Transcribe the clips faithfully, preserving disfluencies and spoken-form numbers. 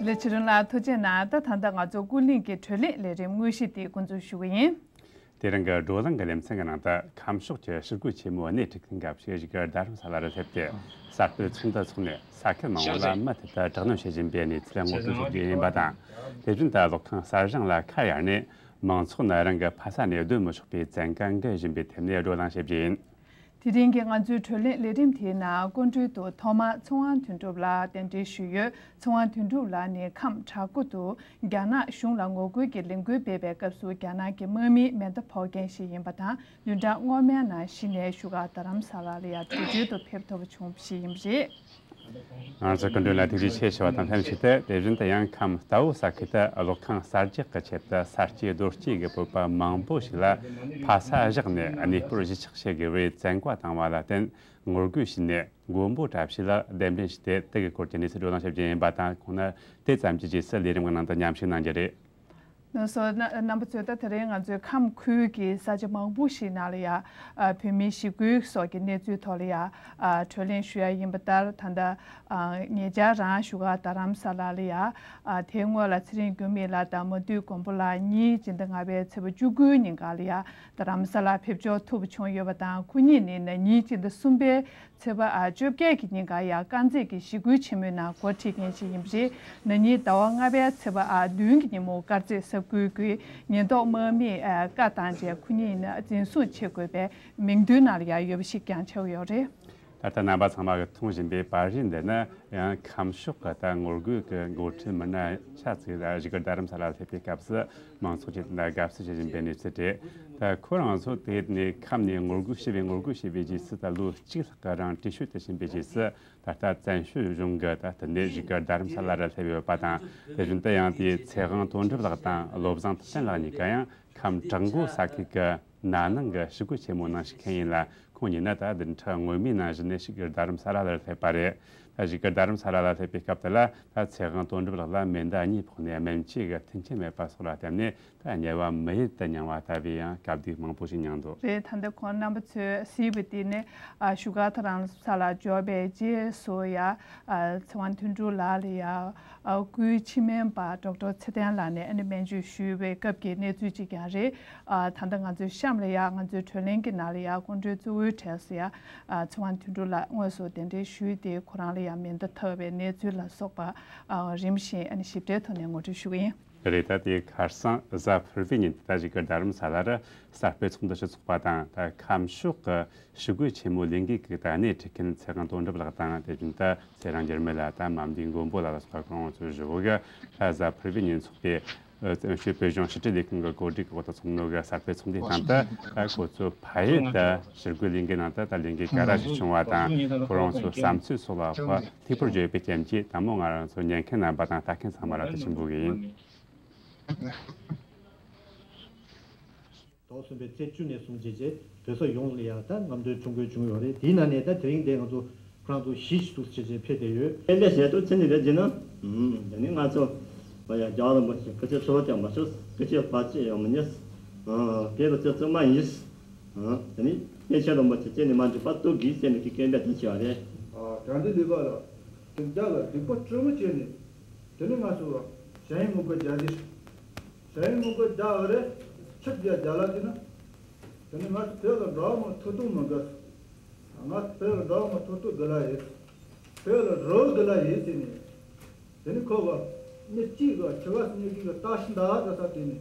ལས་ཆེ་རིང་ལགས་ཐུགས་རྗེ་གནང་། ད་ད་ལྟ་ང་ཚོ་ཀུན་གླེང་གི་བགྲོ་གླེང་ལས་རིམ་དངོས་གཞི་དེ་འགོ་འཛུགས་ཞུ་གི་ཡིན། དེ་རིང་གི་བགྲོ་གླེང་གི་ལེ་ཚན་གྱི་ནང་དུ་ཁམས་ཕྱོགས་ཀྱི་ཞི་རྒོལ་ཆེན་མོའི་སྣེ་ཁྲིད་མཁན་འགའ་ཞིག་བཞུགས་སྒར་རྡ་རམ་ས་ལ་རུ་སླེབས་ཏེ། གསར་སྤེལ་ཚོགས་འདུ་འཚོགས་ནས་ས་ཁུལ་མང་པོ་ལ་མུ་མཐུད་དུ་དྲག་གནོན་བྱེད་བཞིན་པའི་གནས་ཚུལ་ངོ་སྤྲོད་ཞུ་རྒྱུ་ཡིན་པ་དང་། དེ་བཞིན་དུ་གློག་ཁང་གསར་བཞེངས་ལ་ཁ་གཡར་ནས་མང་ཚོགས་ནས་རང་གི་ཕ་ས་ནས་སྡོད་མི་ཆོག་པའི་བཙན་བཀའ་འགེལ་བཞིན་པའི་ཐད་ནས་བགྲོ་གླེང་བྱེད་རྒྱུ་ཡིན། དེ་རིང་གི་ང་ཚོའི་བགྲོ་གླེང་ལས་རིམ་དེའི་ནང་སྐུ་མགྲོན་དུ་ཐོག་མར་ཚེ་དབང་དོན་གྲུབ་ལགས་གདན་འདྲེན་ཞུས་ཡོད། ཚེ་དབང་དོན་གྲུབ་ལགས་ནི་ཁམས་བྲག་འགོ་དུ་རྒྱ་ནག་གཞུང་ལ་ངོ་རྒོལ་གྱི་ལས་འགུལ་སྤེལ་བའི་སྐབས་སུ་རྒྱ་ནག་གི་དམག་མིས་མེ་མདའ་ཕོག་མཁན་ཞིག་ཡིན་པ་དང་། བདུན་ཕྲག་སྔོན་མའི་ནང་གཞི་ནས་བཞུགས་སྒར་རྡ་རམ་ས་ལ་ལ་ཡང་བྲོས་བྱོལ་དུ་ཕེབས་ཐུབ་པ་བྱུང་བ་ཞིག་ཡིན་པ་རེད། ང་ཚོ་སྐུ་མགྲོན་ལ་ཐུགས་རྗེ་ཆེ་ཞུ་བ་དང་ལྷན་ཅིག་ཏུ། དེ་བཞིན་དུ་ཡང་ཁམས་རྟའུ་ས་ཁུལ་དུ་གློག་ཁང་གསར་རྒྱག་གི་ཆེད་དུ་ས་སྐྱེས་རྡོ་སྐྱེས་ཀྱི་བོད་པ་མང་པོ་ཞིག་ལ་ཕ་ས་བཞག་ནས་གནས་སྤོར་གཞིས་ཆགས་བྱེད་དགོས་པའི་བཙན་བཀའ་བཏང་བ་ལ་བརྟེན། ངོ་རྒོལ་བྱས་ནས་མགོན་པོ་བཀྲ་ཤིས་ལ་གདན་འདྲེན་བྱས་ཏེ། དེ་གི་སྐོར་གྱི་གནས་ཚུལ་བགྲོ་གླེང་བྱེད་རྒྱུ་ཡིན་པ་དང་། ཁོང་ནི་དེ་ཙམ་གྱི་རྗེས་སུ་ལས་རིམ་གྱི་ནང་དུ་མཉམ་ཞུགས་གནང་རྒྱུ་རེད། ལགས་སོ། རྣམ་པ་ཚོས་ད་དེ་རིང་ང་ཚོའི་ཁམས་ཁུལ་གྱི་ས་ཆ་མང་པོ་ཞིག་ནང་ལ་ཡ། ཨ། བོད་མིའི་ཞི་རྒོལ་སོགས་ཀྱི་གནས་ཚུལ་ཐོག་ལ་ཡ། ཨ། བགྲོ་གླེང་ཞུ་ཡ་ཡིན་པ་ལྟར། ད་ལྟ། ཨ། ཉེ་ཆར་རང་བཞུགས་སྒར་རྡ་རམ་ས་ལ་ལ་ཡ། ཨ། དེའི་སྔོན་ལ་ཚེ་རིང་འགྱུར་མེད་ལགས་དང་མ་དུད་མགོན་པོ་ལགས་གཉིས་སྤྱི་ཟླ་ལྔ་པའི་ཚེས་པ་བཅུ་དགུའི་ཉིན་ག་ལ་ཡ། རྡ་རམ་ས་ལ་ཕེབས་འབྱོར་ཐུབ་པ་བྱུང་ཡོད་པ་དང་། ཁོ་གཉིས་ནི་ན་ནིང་སྤྱི་ཟླ་གསུམ་པའི་ཚེས་པ། ཨ། བཅོ་བརྒྱད་ཀྱི་ཉིན་ག་ཡ་དཀར་མཛེས་ཀྱི་ཞི་རྒོལ་ཆེན་མོའི་ནང་འགོ་ཁྲིད་མཁན་ཞིག་ཡིན་པ་རེད། ན་ནིང་ཟླ་བ་ལྔ་པའི་ཚེས་པ། ཨ། བདུན་གྱི་ཉིན་མོ་དཀར་མཛེས་ས་ཁུལ་གྱི་ཉེན་རྟོག་དམག་མིས། ཨ། བཀའ་བཏང་རྗེས་ཁོ་གཉིས་ནི་འཛིན་བཟུང་བྱེད་དགོས་པའི་མིང་ཐོའི་ནང་ལ་ཡ་ཡོད་པ་ཞིག་ཀྱང་ཆགས་ཡོད་རེད། ད་ལྟ་རྣམ་པ་ཚང་མ་གིས་མཐོང་བཞིན་པའི་པར་རིས་འདི་ནི་ཡང་ཁམས་ཕྱོགས་ཀྱི་ད་ངོ་རྒོལ་གྱི་འགོ་ཁྲིད་མི་སྣ་ཆ་ཚང་བཞུགས་སྒར་རྡ་རམ་ས་ལ་སླེབས་པའི་སྐབས་སུ་མང་ཚོགས་ཀྱིས་དེ་ལ་དགའ་བསུ་བྱེད་བཞིན་པའི་གནས་ཚུལ་རེད། ད་ཁོ་རང་ཚོ་དེ་ནས་ཁམས་ནས་ངོ་རྒོལ་ཞི་བའི་ངོ་རྒོལ་བྱས་པའི་རྗེས་སུ། ད་ལོ་གཅིག་ལྷག་གི་རིང་བྲོས་བྱོལ་དུ་ཕྱིན་པའི་རྗེས་སུ། ད་ལྟ་བཙན་བྱོལ་གཞུང་གིས་ད་དེ་ནས་བཞུགས་སྒར་རྡ་རམ་ས་ལ་རུ་སླེབས་ཡོད་པ་དང་། དེ་བཞིན་དུ་ཡང་དེའི་ཚེ་དབང་དོན་གྲུབ་ལགས་དང་བློ་བཟང་ཐུབ་བསྟན་ལགས་གཉིས་ཀ་ཡང་ཁམས་བྲག་འགོ་ས་ཁུལ་གྱི་ན་ནིང་གི་ཞི་རྒོལ་ཆེན་མོ་ནང་ཞུགས་མཁན་ཡིན་ལ། ཁོང་གཉིས་ནི་ད་བདུན་ཕྲག་སྔོན་མའི་ནང་གཞི་ནས་བཞུགས་སྒར་རྡ་རམ་ས་ལ་ལ་སླེབས་པ་རེད། ད་བཞུགས་སྒར་རྡ་རམ་ས་ལ་ལ་སླེབས་པའི་སྐབས་དེ་ལ། ད་ཚེ་དབང་དོན་གྲུབ་ལགས་ལ་མེ་མདའ་གཉིས་ཕོག་ནས་སྨན་བཅོས་ཀྱི་མཐུན་རྐྱེན་མེད་པ་སོགས་ལ་བརྟེན་ནས། ད་དམྱལ་བ་མི་ཡུལ་དུ་མྱངས་པ་ལྟ་བུའི་ཡང་དཀའ་སྡུག་མང་པོ་ཞིག་མྱངས་འདུག་རེད། ད་ལྟ་ཁོང་རྣམ་པ་ཚོས་གཟིགས་པ་དེ་ནི། ཨ། བཞུགས་སྒར་རྡ་རམ་ས་ལ་འབྱོར་བའི་རྗེས་སུ་ཡ། ཨ། ཚེ་དབང་དོན་གྲུབ་ལགས་ལ་ཡ། ཨ། སྐུའི་འཆི་སྨན་པ་ཌོག་ཊར་ཚེ་བརྟན་ལགས་ནས་ཨ་ནི་སྨན་བཅོས་ཞུས་པའི་སྐབས་ཀྱི་གནས་ཚུལ་ཅིག་ཀྱང་རེད། ཨ། ད་ལྟ་ང་ཚོའི་གཤམ་ལ་ཡ། ང་ཚོའི་བགྲོ་གླེང་གི་ནང་ལ་ཡ། སྐུ་མགྲོན་གཙོ་བོའི་གྲས་སུ་ཡ། ཨ། ཚེ་དབང་དོན་གྲུབ་ལགས་དངོས་སུ་གདན་འདྲེན་ཞུས་ཏེ། ཁོ་རང་ལ་ཡ་མེ་མདའ་བཏགས་པའི་གནས་ཚུལ་ལ་སོགས་པ། ཨ། རིམ་བཞིན་ཨ་ནི་ཞིབ་ཕྲའི་ཐོག་ནས་ངོ་སྤྲོད་ཞུ་གི་ཡིན། རེད། ད་དེ་ཁ་སང་གཟའ་ཕུར་བུའི་ཉིན་དུ་ད་བཞུགས་སྒར་རྡ་རམ་ས་ལ་རུ་གསར་སྤེལ་ཚོགས་འདུ་ཞིག་འཚོགས་པ་དང་། ད་ཁམས་ཕྱོགས་ཀྱི་ཞི་རྒོལ་ཆེན་མོའི་ལས་འགུལ་གྱི་ད་སྣེ་ཁྲིད་མཁན་ཚེ་དབང་དོན་གྲུབ་ལགས་དང་། དེ་བཞིན་ད་ཚེ་རིང་འགྱུར་མེད་ལགས་དང་། མམ་བདེ་མགོན་པོ་ལགས་ལ་སོགས་པ་ཁོང་ཚོས་བཞུགས་སྒར་གཟའ་ཕུར་བུའི་ཉིན་འཚོགས་པའི་བཙན་བྱོལ་བོད་གཞུང་ཕྱི་དྲིལ་ལས་ཁུངས་ཀྱི་གོ་སྒྲིག་གི་འོག་ཏུ་ཚོགས་འདུ་གི་གསར་སྤེལ་ཚོགས་འདུའི་སྟེང་དུ། ད་ཁོ་ཚོས་ཕ་ཡུལ་དུ་ཞི་རྒོལ་ལས་འགུལ་ནང་དུ་ད་ལས་འགུལ་ག་རེ་ཞིག་བྱུང་བ་དང་། ཁོ་རང་ཚོའི་བསམ་ཚུལ་སོགས་ལ་ལྷག་པར་ཐད་ཕུར་བརྗོད་པའི་རྐྱེན་གྱིས། ད་མོ་ང་རང་ཚོ་ཉན་མཁན་རྣམ་པ་དང་ལྟ་མཁན་ཚང་མ་ལ་ཐུགས་རྗེ་ཆེན་པོ་ཞུ་གི་ཡིན། ཟླ་བ་གསུམ་པའི་ཚེས་བཅུ་ནས་བཟུང་བྱས་རྗེས་བོད་ས་ཡོངས་ལ་ཡང་ད་རྔམ་སྟོན་ཆོ་ག་བྱུང་ཡོད་རེད། དེའི་ནང་ནས་ད་དེ་རིང་འདི་ང་ཚོ་ཁོ་རང་ཚོ་གཞིས་བཞུགས་བྱས་རྗེས་ཕེབས་བསྡད་ཡོད། དེ་འདྲ་བྱས་དུས་ཚེ་འདི་འདྲ་བྱས་ན། ཨུམ། དེ་ནི་ང་ཚོ་བ་ཡ་རྒྱལ་བ་རིན་པོ་ཆེ་སྐུ་ཚེ་ཧྲིལ་པོ་ཅང་མ་ཤོར། སྐུ་ཚེ་བར་ཆད་ཡང་མི་ཉེས། ཨ། དེ་ལ་ཚེ་བཙུན་མ་ཡིན། ཨ། དེ་ནི་སྐྱེས་ཆེན་རིན་པོ་ཆེ་སྐྱེ་ནས་མ་འཇིག་པ་ཐུགས་དགོས་ཟེར་ནས་ཀྱི་སྐད་འབོད་དེ་བྱས་པ་རེད། ཨ། དགྲ་འདུལ་ལས་པ་ལ་སྡིག་བརྒྱ་ལ་སྡིག་པ་སྤྲོས་མོ་བྱས་ནས། དེ་ནི་ང་ཚོ་བྱ་ཡི་མུ་གེ་རྒྱ་འདི། བྱ་ཡི་མུ་གེ་རྒྱ་བ་རེད། ཆིབས་རྒྱ་རྒྱ་ལ་དེ་ན། དེ་ནི་ང་ཚོ་བོད་ལ་འགྲོ་བ་མ་ཐུག་ཐུག་མ་དགའ། ང་བོད་ལ་འགྲོ་བ་མ་ཐུག་ཐུག་དགའ་ལ་ཡོད། བོད་ལ་རོ་དགའ་ལ་ཡོད་ཟེར་ནས། དེ་ནི་ཁོ་ག་མི་གཅིག་ག་ཆེ་བ་སྙེ་གི་ག་ལྟ་ཤི་འདའ་ད་ས་དེ་ནི།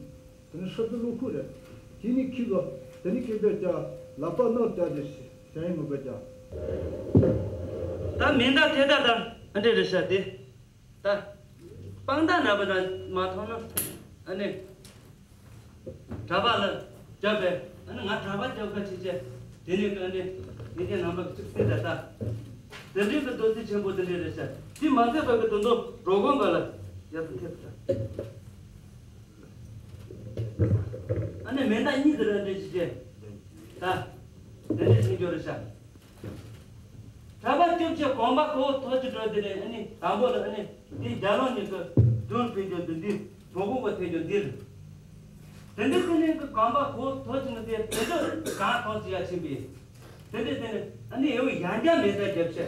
དེ་ནི་ཧྲི་ཏི་ལུ་ཁུ་རེད། དེ་ནི་ཁི་ག་དེ་ནི་ཁེ་བེ་ཀྱ་ལ་པ་ནོར་ཀྱ་དེ་ཤ་ཡི་མུ་གེ་ཀྱ། ད་མེ་མདའ་དེ་ད་ད་ཨ་འདྲེ་རེ་ཤ་དེ། ད་དཔང་རྟགས་ན་བ་ན་མ་མཐོང་ན། ཨ་ནི་གྲྭ་པ་ལ་རྒྱབ་པས། ཨ་ནི་ང་གྲྭ་པ་རྒྱབ་ཁ་ཆེ་ཆེ། དེ་ནས་ཨ་ནི་དེ་གའི་ནང་པ་གཅིག་སྲིད་ད་ལྟ། དེ་འདྲའི་གི་རྡོ་རྩིག་ཆེན་པོ་དེ་འདྲའི་རེད་ཤག་དེ་མ་ཟད་པ་གི་དོན་དུ་རོ་གོང་ག་ལ་ཡར་ཐོན་ཐེབས་ཤག་ཨ་ནི་མེ་མདའ་གཉིས་དེ་ར་འདྲེ་ཆེ་ཆེ། ད་དེ་འདྲའི་སེང་གྱོ་རེད་ཤག་གྲྭ་པ་སྐྱོབ་ཆེད་གོམ་པ་གོ་ཐོ་ཅི་འགྲོ་དེ་རེད། ཨ་ནི་དང་པོ་ལ་ཨ་ནི་དེའི་རྒྱ་ལོ་ཉིད་ཀྱི་སྦྲུལ་ཕེ་རྒྱུ་འདི་འདི་མོ་གོ་གོ་ཐེ་རྒྱུ་འདི་རེད། དེ་འདི་ཀུན་ནས་ཀྱི་གོམ་པ་གོ་ཐོ་ཅི་མི་དེ་དེ་ཚོ་གང་ཐོ་ཅི་ཡ་ཕྱིན་པས། དེ་འདི་དེ་ནི་ཨ་ནི་ཡོ་ཡང་རྒྱ་མེད་པའི་རྒྱབ་ཆེ།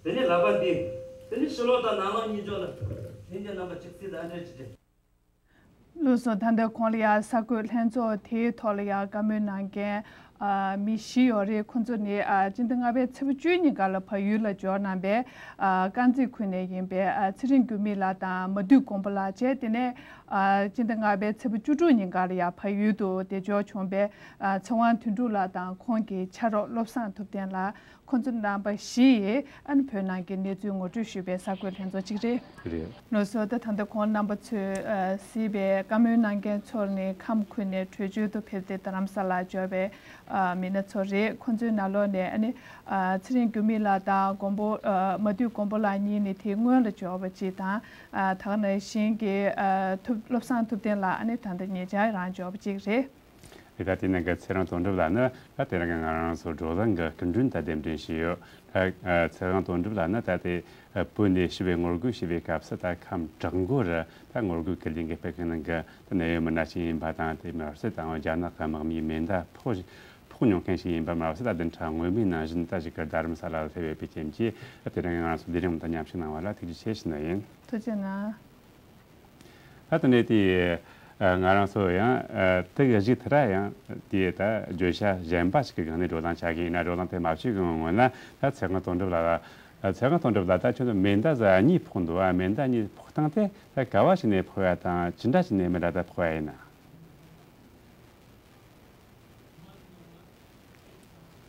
དེ་ནི་ལག་པ་འདི་དེ་ནི་ཕྱི་ལོགས་དང་ནང་ལོགས་གཉིས་ཕྱོགས་ལ། ལྷན་རྒྱས་རྣམ་པ་ཅིག་སྲིད་དང་འབྲེལ་གྱི་རེད། ལགས་སོ། ད་ལྟ་གོང་ལ་ཡང་གསར་འགོད་ལྷན་ཚོགས་དེའི་ཐོག་ལ་ཡང་བཀའ་མོལ་གནང་མཁན་ཨ་མི་བཞི་ཡོད་རེད། ཁོང་ཚོ་ནི་ཨ་སྤྱི་ཟླ་ལྔ་པའི་ཚེས་པ་བཅུའི་ཉིན་ཀ་ལ་བལ་ཡུལ་ལ་འབྱོར་གནང་པའི་ཨ་དཀར་མཛེས་ཁུལ་ནས་ཡིན་པའི་ཨ་ཚེ་རིང་འགྱུར་མེད་ལགས་དང་མ་དུད་མགོན་པོ་ལགས་བཅས། དེ་ནས་ཨ་སྤྱི་ཟླ་ལྔ་པའི་ཚེས་པ་བཅུ་དྲུག་ཉིན་ཀ་ལ་ཡང་བལ་ཡུལ་དུ་བདེ་འབྱོར་བྱུང་པའི་ཨ་ཚེ་དབང་དོན་གྲུབ་ལགས་དང་ཁོང་གི་ཕྱག་རོགས་བློ་བཟང་ཐུབ་བསྟན་ལགས། ཁོང་ཚོ་རྣམ་པ་བཞི་ཡིས་ཨ་ནི་བོད་ནང་གི་གནས་ཚུལ་ངོ་སྤྲོད་ཞུས་པའི་གསར་འགོད་ལྷན་ཚོགས་གཅིག་རེད། རེད། ལགས་སོ། ད་ད་ལྟ་ཁོང་རྣམ་པ་ཚོས་ཨ་གཟིགས་པའི་བཀའ་མོལ་གནང་མཁན་ཚོ་ནི་ཁམས་ཁུལ་ནས་བྲོས་བྱོལ་དུ་ཕེབས་ཏེ་རྡ་རམ་ས་ལར་འབྱོར་བའི་ཨ་མི་སྣ་ཚོ་རེད། ཁོང་ཚོའི་ནང་ལོགས་ནས་ཨ་ནི་ཨ་ཚེ་རིང་འགྱུར་མེད་ལགས་དང་མགོན་པོ་ཨ་མ་དུད་མགོན་པོ་ལགས་གཉིས་ནི་དེའི་སྔོན་ལ་འབྱོར་བ་གཅིག་དང་། ཨ་ད་ག་ནང་བཞིན་གྱི་ཨ་ཐུབ་བློ་བཟང་ཐུབ་བསྟན་ལགས་ཨ་ནི་ད་ལྟ་ཉེ་ཆར་རང་འབྱོར་བ་གཅིག་རེད། རེད། ད་དེ་ནང་གི་ཚེ་རིང་དོན་གྲུབ་ལགས་ནི་ད་དེ་རིང་གི་ང་རང་ཚོ་བགྲོ་གླེང་གི་སྐུ་མགྲོན་དུ་གདན་འདྲེན་ཞུས་ཡོད། ད་ཚེ་རིང་དོན་གྲུབ་ལགས་ནི་ད་དེ་བོད་ནས་ཞི་བའི་ངོ་རྒོལ་བྱེད་པའི་སྐབས་སུ་ད་ཁམས་བྲག་མགོ་རུ་ད་ངོ་རྒོལ་གྱི་ལས་འགུལ་སྤེལ་མཁན་ནང་གི་ད་གནད་ཡོད་མི་སྣ་ཞིག་ཡིན་པ་དང་། དེ་མ་ཟད་ད་རྒྱ་ནག་གི་དམག་མིའི་མེ་མདའ་ཕོག་ཕོག་མྱོང་མཁན་ཞིག་ཡིན་པ་མ་ཟད། ད་བདུན་ཕྲག་སྔོན་མའི་ནང་བཞིན་ད་ཞིག་གི་རྡ་རམ་ས་ལ་ལ་ཕེབས་ཡོད་པའི་རྐྱེན་གྱིས། ད་དེ་རིང་ང་རང་ཚོ་ལས་རིམ་དང་མཉམ་ཞུགས་གནང་བ་ལ་ཐུགས་རྗེ་ཆེ་ཞུ་ནི་ཡིན། ཐུགས་རྗེ་གནང་། ད་དེ་ནས་དེ་ང་རང་ཚོ་ཡང་དེ་གི་གཞུག་དེ་ར་ཡང་དེ་ད་བརྗོད་བྱ་གཞན་པ་ཞིག་གི་སྒང་ནས་བགྲོ་གླེང་བྱ་གི་ཡིན་ན། བགྲོ་གླེང་དེ་མ་བྱས་གི་སྔོན་ལ་ད་ཚེ་རིང་དོན་གྲུབ་ལགས། ཚེ་རིང་དོན་གྲུབ་ལགས། ད་ཁྱོད་ཚོ་མེ་མདའ་ཟ་གཉིས་ཕོག་འདུག་ཨ། མེ་མདའ་གཉིས་ཕོག་སྟངས་དེ་ད་ག་བ་ཞིག་ནས་ཕོག་ཡ་དང་ཇི་འདྲ་ཞིག་ནས་མེ་མདའ་ད་ཕོག་ཡ་ཡིན་ན།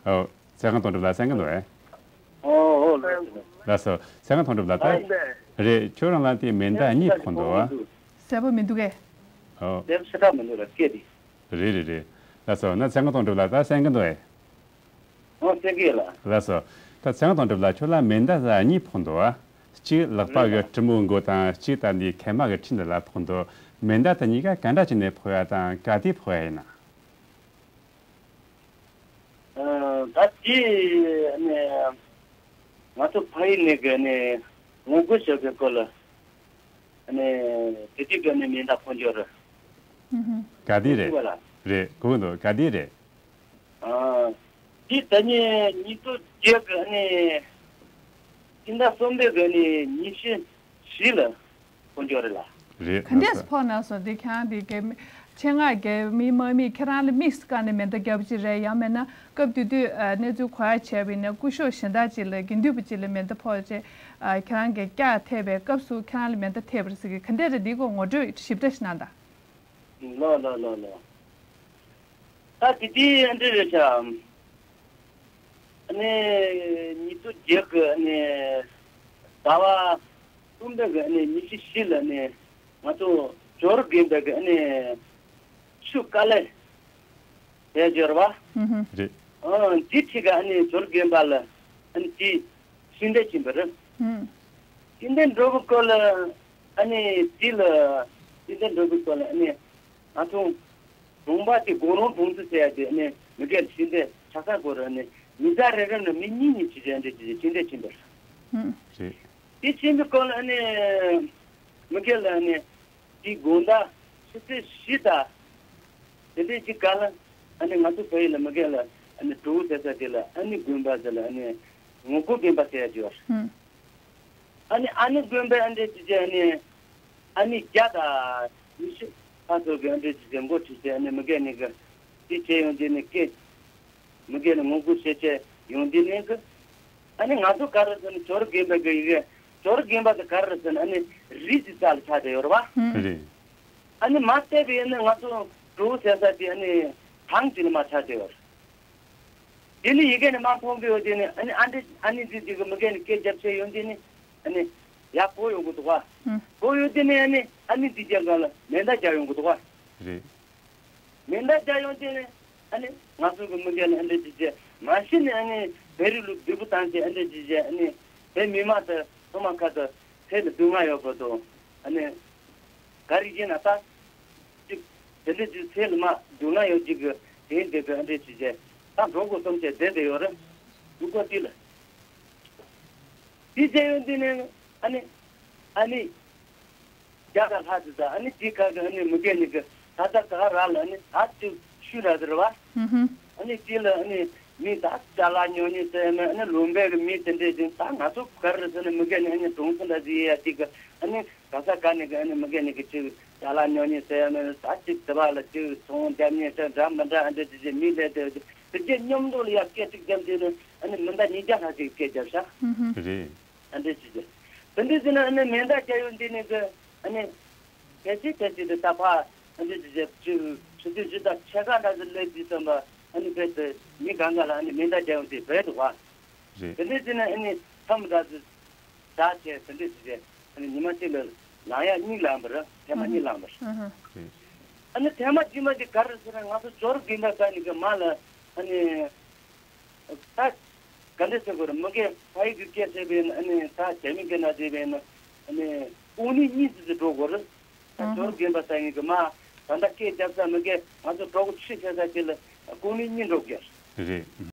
ཨོ། ཚེ་རིང་དོན་གྲུབ་ལགས་གསན་གི་འདུག་ཨེ། ཨོ་ཨོ། ལགས་སོ། ལགས་སོ། ཚེ་རིང་དོན་གྲུབ་ལགས། ད་རེད། ཁྱོད་རང་ལ་དེ་མེ་མདའ་གཉིས་ཕོག་འདུག་ཨ། གསལ་པོ་མི་འདུག་གས། ཨོ། གསལ་པོ་ཞེ་དྲག་མི་འདུག་ལ་སྐད་དེ། རེད་རེད་རེད། ལགས་སོ། ན་ཚེ་རིང་དོན་གྲུབ་ལགས་ད་གསན་གི་འདུག་ཨེ། ཨོ་གསན་གི་ལགས། ལགས་སོ། ད་ཚེ་རིང་དོན་གྲུབ་ལགས། ཁྱོད་ལ་མེ་མདའ་ཟ་གཉིས་ཕོག་འདུག་ཨ། གཅིག་ལག་པ་གི་གྲི་མོ་མགོ་དང་གཅིག་ད་འདི་མཁལ་མ་གི་འཁྲིས་འདི་ལ་ཕོག་འདུག་མེ་མདའ་དེ་གཉིས་ཀ་ག་འདྲ་བྱས་ནས་ཕོག་ཡ་དང་ག་དུས་ཕོག་ཡ་ཡིན་ན། ཨ། ད་དེ་ནས་ང་ཚོ་ཕ་ཡུལ་ནས་གི་ནས་ངོ་རྒོལ་བྱ་བའི་སྐོར་ལ་ནས་དེ་དུས་གི་ནས་མེ་མདའ་ཕོག་འགྱོ་རེད། ཨུ་ཧུ། ག་དུས་རེད། ཐུག་པ་ལ། རེད། གོ་གི་འདུག་ག་དུས་རེད། ཨ། དེ་ད་ནི་ཉིས་སྟོང་བརྒྱད་གི་ནས་སྤྱི་ཟླ་གསུམ་པའི་གི་ནས་ཉི་ཤུ་བཞི་ལ་ཕོག་འགྱོ་རེད་ལ། རེད། ག་འདྲས་ཕོག་ན་སོང་། དེ་ཁྱེད་རང་དེ་གི་ཆེད་མངགས་གི་མི་དམག་མི་ཁྱེད་རང་ལ་དམིགས་སུ་བཀར་ནས་མེ་མདའ་བརྒྱབ་ཀྱི་རེད། ཡང་མིན་ན་སྐབས་དེ་དུས་ཨ་གནས་ཚུལ་གོ་ཡ་བྱས་པ་ཡིན་ན་སྐུ་ཞབས་གཞན་དག་ཅིག་ལ་དགེ་འདུན་པ་ཅིག་ལ་མེ་མདའ་ཕོག་རྗེས་ཨ་ཁྱེད་རང་གི་སྐྱག་ཐེབས་པའི་སྐབས་སུ་ཁྱེད་རང་ལ་མེ་མདའ་ཐེབས་པ་རེད་ཟེར་གི། ག་འདྲས་རེད། འདི་སྐོར་ངོ་སྤྲོད་ཞིབ་ཕྲ་ཞིག་གནང་དང་། ལོ་ལོ་ལོ་ལོ། ད་དེ་དུས་ཨ་འདྲ་རེད་ཤག་ཨ་ནི་ཉིས་སྟོང་བརྒྱད་གི་ཨ་ནི་ཟླ་བ་གསུམ་པའི་གི་ཨ་ནི་ཉི་ཤུ་བཞི་ལ་ཨ་ནི་ང་ཚོ་ཇོ་རུ་དགོན་པའི་གི་ཨ་ནི་ཆུ་དཀའ་ལས་དེ་འབྱོར་བ། ཧུམ་ཧུམ། རེད། ཨང་། དེ་ཁྲིད་གི་ཨ་ནི་ཇོ་རུ་དགོན་པ་ལ་ཨ་ནི་དེ་ཤིང་འདྲ་ཕྱིན་པ་རེད། ཧུམ། ཤིང་འདྲ་འགྲོ་གི་སྐོར་ལ་ཨ་ནི་དེ་ལ་ཤིང་འདྲ་འགྲོ་གི་སྐོར་ལ་ཨ་ནི་ང་ཚོ་གྲོང་པ་དེ་དགོན་རོང་གྲོང་ཚོ་ཟེར་ཡ་དེ་ཨ་ནི་མི་སྒེར་ཤིང་འདྲ་ཆ་ཚང་སྐོར་ཨ་ནི་མི་ཚང་རེ་རེ་ནས་མི་གཉིས་གཉིས་བྱས་བྱས་འདྲ་བྱས་ཤིང་འདྲ་ཕྱིན་པ་རེད། ཧུམ། རེད། དེ་ཕྱིན་པའི་སྐོར་ལ་ཨ་ནི་མི་སྒེར་ལ་ཨ་ནི། དེའི་དགོང་དག་ཆུ་ཚོད་བཞི་དང་དེ་འདྲའི་ཅིག་སྐབས་ལ་ཨ་ནི་ང་ཚོ་བལ་ཡུལ་ལ་མི་སྒེར་ལ་ཨ་ནི་གྲོ་བོ་ཟེར་ས་དེ་ལ་ཨ་ནི་དགོན་པ་ཟེར་ལ་ཨ་ནི་ངོ་རྒོལ་དགོན་པ་ཟེར་ཡ་ཅིག་ཡོད་རེད། ཨ་ནི་ཨ་ནི་དགོན་པའི་ཨ་འདྲའི་ཅིག་ཅིག་ཨ་ནི་ཨ་ནི་བརྒྱ་དང་ཉི་ཤུ་ལྷག་ཙམ་གི་ཨ་འདྲའི་ཅིག་ཅིག་འགོ་ཁྲིད་བྱས་ཨ་ནི་མི་སྒེར་ནས་གི་དེ་བྱས་ཡོང་དུས་ནས་སྐད། མི་སྒེར་ནས་ངོ་རྒོལ་བྱེད་བྱེད་ཡོང་དུས་ནས་གི། ཨ་ནི་ང་ཚོ་ག་རེ་ཟེར་ན་ཇོ་རུ་དགོན་པ་གི་ཡི་གེ། ཇོ་རུ་དགོན་པ་དེ་ག་རེ་ཟེར་ན་ཨ་ནི་རི་གི་རྩ་ལ་ཆགས་བསྡད་ཡོད་རེད་བ། ཧུམ། རེད། ཨ་ནི་མ་བལྟས་པའི་ཨ་ནི་ང་ཚོ་གྲོ་བོ་ཟེར་ས་དེ་ཨ་ནི་ཐང་ཅིག་ལ་མ་ཆགས་བསྡད་ཡོད་རེད། དེ་ནི་ཡི་གེ་ནས་མ་མཐོང་གི་ཡོད་དེ་ནི་ཨ་ནི་ཨ་འདྲི་ཨ་ནི་འདི་འདི་གི་མི་སྒེར་ནས་སྐད་རྒྱབ་བྱས་ཡོང་དུས་ནི་ཨ་ནི་ཡར་གོ་ཡོང་གི་འདུག་བ། ཧུམ། གོ་ཡོང་དུས་ནི་ཨ་ནི་ཨ་ནི་འདི་རྒྱབ་སྒང་ལ་མེ་མདའ་རྒྱག་ཡོང་གི་འདུག་བ། རེད། མེ་མདའ་རྒྱག་ཡོང་དུས་ནི་ཨ་ནི་ང་ཚོ་གི་མི་སྒེར་ནས་ཨ་འདྲ་ཅིག་བྱས་མ་གཞི་ནས་ཨ་ནི་བོད་རིགས་ལུགས་སྡུག་པོ་བཏང་སྟེ་ཨ་འདྲ་ཅིག་བྱས་ཨ་ནི་བོད་མི་མང་དང་ཚང་མ་ཁ་ཐུག་ཚེ་ལ་སྡུག་བསྔལ་ཡོད་པ་དང་ཨ་ནི་ག་རེ་ཡིན་ན་ད་ཅིག་དེ་འདྲ་ཅིག་ཚེ་ལ་མ་སྡུག་བསྔལ་ཡོད་ཅིག་གི་དེ་འདྲ་གི་ཨ་འདྲ་ཅིག་བྱས་ད་འགྲོ་དགོས་བསམ་བྱས་བསྡད་དེ་ཡོད་རེད། འདུག་གོ་དེ་ལ་དེ་བྱས་ཡོང་དུས་ནས་ཨ་ནི་ཨ་ནི། བརྒྱ་དང་ལྷག་ཙམ་དང་ཨ་ནི་དེའི་ཁ་གི་ཨ་ནི་མི་སྒེར་ནས་གི་ད་ལྟ་ག་ར་ལ་ཨ་ནི་ད་ཅིག་ཤུ་ར་ཟེར་བ། ཧུམ་ཧུམ། ཨ་ནི་དེ་ལ་ཨ་ནི་ མི་ད་ཅ་ལག་ཉོ་ཉེས་ཟེར་ཡ་མེད། ཨ་ནི་ལུང་པའི་གི་མི་དེ་འདྲས་ཅིག་ད་ང་ཚོ་ག་རེ་ཟེར་ན་མི་སྒེར་ནས་ཨ་ནི་གྲོང་ཚོ་འདྲ་ཟིག་ཡ་ཅིག་གི་ཨ་ནི་ག་ས་ག་ནས་གི་ཨ་ནི་མི་སྒེར་ནས་གི་ཅིག་ཅ་ལག་ཉོ་ཉེས་ཟེར་ཡ་མེད། ད་ཅིག་དེ་བ་ལ་ཅིག་ཚོང་རྒྱབ་ཉེས་ཟེར་འདྲ་མི་འདྲ་ཨ་འདྲས་ཅིག་ཅིག་མི་ལས་དེ་དེ་རྒྱ་མཉམ་དུ་ལ་ཡ་སྐད་ཅིག་རྒྱབ་དེ་ནི་ཨ་ནི་མི་འདྲ་ཉིས་བརྒྱ་ལྷག་ཅིག་སྐད་རྒྱབ་ཤག་རེད། ཨ་འདྲས་ཅིག་ཅིག་དེ་འདྲས་ཟེར་ན་ཨ་ནི་མེ་མདའ་རྒྱག་ཡོང་དེ་ནི་གི་ཨ་ནི། ཕལ་ཆེར་ཕལ་ཆེར་དེ་ད་ཕ་ཨ་ནི་ཅི་ཅི་ཅི་ཆུ་ཚོད་བཞི་དང་ཕྱེད་ཀ་འདྲ་ཟིག་སླེབས་དུས་ཙམ་པ་ཨ་ནི་ཕལ་ཆེར་མི་གང་ག་ལ་ཨ་ནི་མེ་མདའ་རྒྱག་ཡོང་དུས་བྲོས་འདུག་བ། རེད། དེ་འདྲ་བྱས་ན་ཨ་ནི་མཚམས་འདྲ་ཟིག་བཞག་བྱས་དེ་འདྲ་ཅི་བྱས་ཨ་ནི་ཉི་མ་གཅིག་ལ་ལངས་ཡག་གཉིད་ལངས་པ་རེད། ཐེངས་མ་གཉིད་ལངས་པ་རེད། རེད། ཨ་ནི་ཐེངས་མ་རྗེས་མ་དེ་ག་རེ་ཟེར་ན་ང་ཚོ་ཇོ་རུ་དགོན་པ་ས་ནས་གི་མ་ལ་ཨ་ནི། ད་ག་འདྲ་ཟེར་དགོས་རེད། མི་སྒེར་ཕ་ཡུལ་གྱི་སྐད་བཤད་པའི་ཨ་ནི་ད་རྒྱ་མི་སྐད་ནང་བྱས་པའི་ཨ་ནི་ཨ་ནི་ཀུང་ལི་གཉིས་ཙམ་ཙམ་འགྲོ་དགོས་རེད། ད་ཨ་ཇོ་རུ་དགོན་པ་ས་ཡིན་གི་མ་ད་ལྟ་སྐད་རྒྱབ་ས་མི་སྒེར་ང་ཚོ་གྲོགས་ཆུ་ཆེ་ས་དེ་ལ་ཀུང་ལི་གཉིས་འགྲོ་དགོས་རེད།